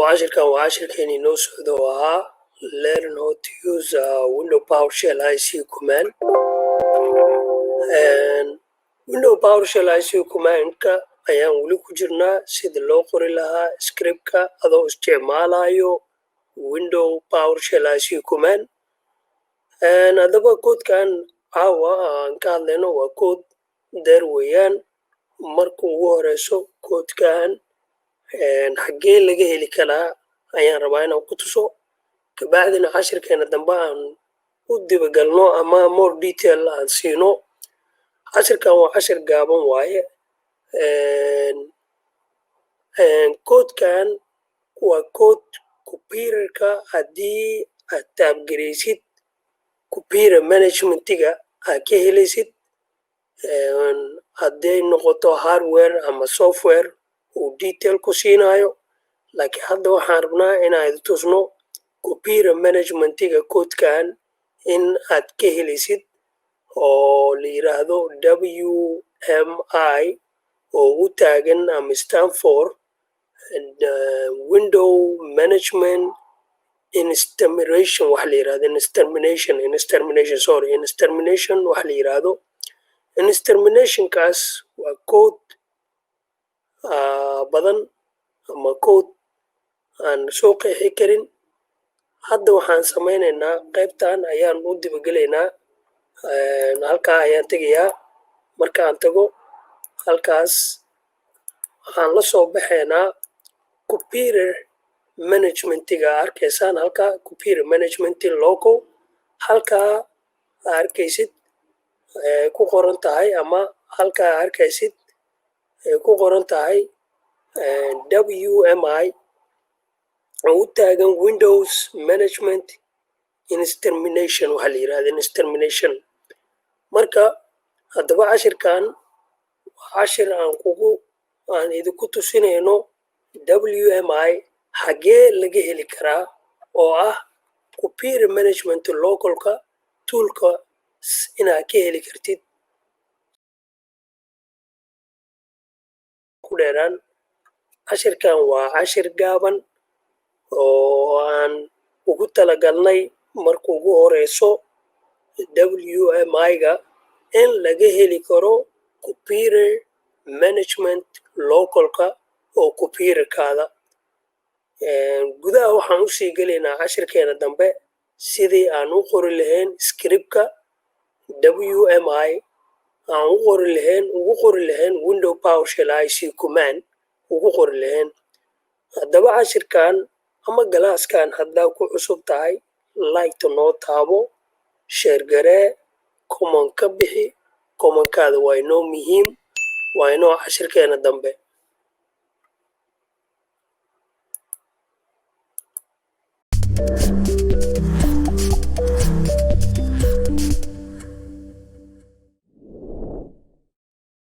Cashirkan waa cashirkeenii noo socda oo ahaa learn how to use Window PowerShell IC command. Window PowerShell IC command-ka ayaan weli ku jirnaa, sida loo qori lahaa script-ka adoo isticmaalayo Window PowerShell IC command. Haddaba koodkan caawa aan ka hadlayno waa kood dheer weeyaan. Marka ugu horeyso, koodkan xaggee laga heli karaa ayaan rabaa inaan ku tuso, kabacdina cashirkeena dambe aan u dibagalno ama more detail aan siino. Cashirkan waa cashir gaaban waaye. Koodkan waa kood computerka haddii aad type gareysid, computer managementiga aad ka helaysid, hadday noqoto hardware ama software uu detail ku siinayo. Laakiin hadda waxaan rabnaa inaan idi tusno computer managementiga koodkan in aad ka helaysid, oo la yiraahdo WMI, oo u taagan ama stand for Window Management Instrumentation waxa la yirahdo, instrumentation, sorry, instrumentation waxa la yiraahdo. Instrumentationkaas waa code badan ama code aan soo qeexi karin. Hadda waxaan samaynaynaa, qaybtan ayaan u dibagelaynaa. Halkaa ayaan tegayaa. Markaan tago halkaas, waxaan la soo baxaynaa computer managementiga. Arkaysaan halkaa computer management local, halkaa arkaysid ku qoran tahay, ama halkaa arkaysid ay ku qoran tahay WMI, oo u taagan Windows Management Instrumentation waxaa la yirahda, instrumentation. Marka haddaba cashirkan waa cashir aan kugu aan idinku tusinayno WMI xaggee laga heli karaa, oo ah computer management localka toolka inaad ka heli kartid. Ku dheeraan, cashirkan waa cashir gaaban oo aan ugu talagalnay marka ugu horeyso WMI-ga in laga heli karo computer management localka oo computerkaada. Gudaha waxaan usii gelaynaa cashirkeena dambe sidii aan u qori lahayn scriptka WMI, aan u qori lahayn, ugu qori lahayn Window PowerShell IC command ugu qori lahayn. Haddaba cashirkan ama classkan haddaa ku cusub tahay, like-ta noo taabo, share garee, comment ka bixi. Commentkaada waa inoo muhiim, waa inoo cashirkeena dambe.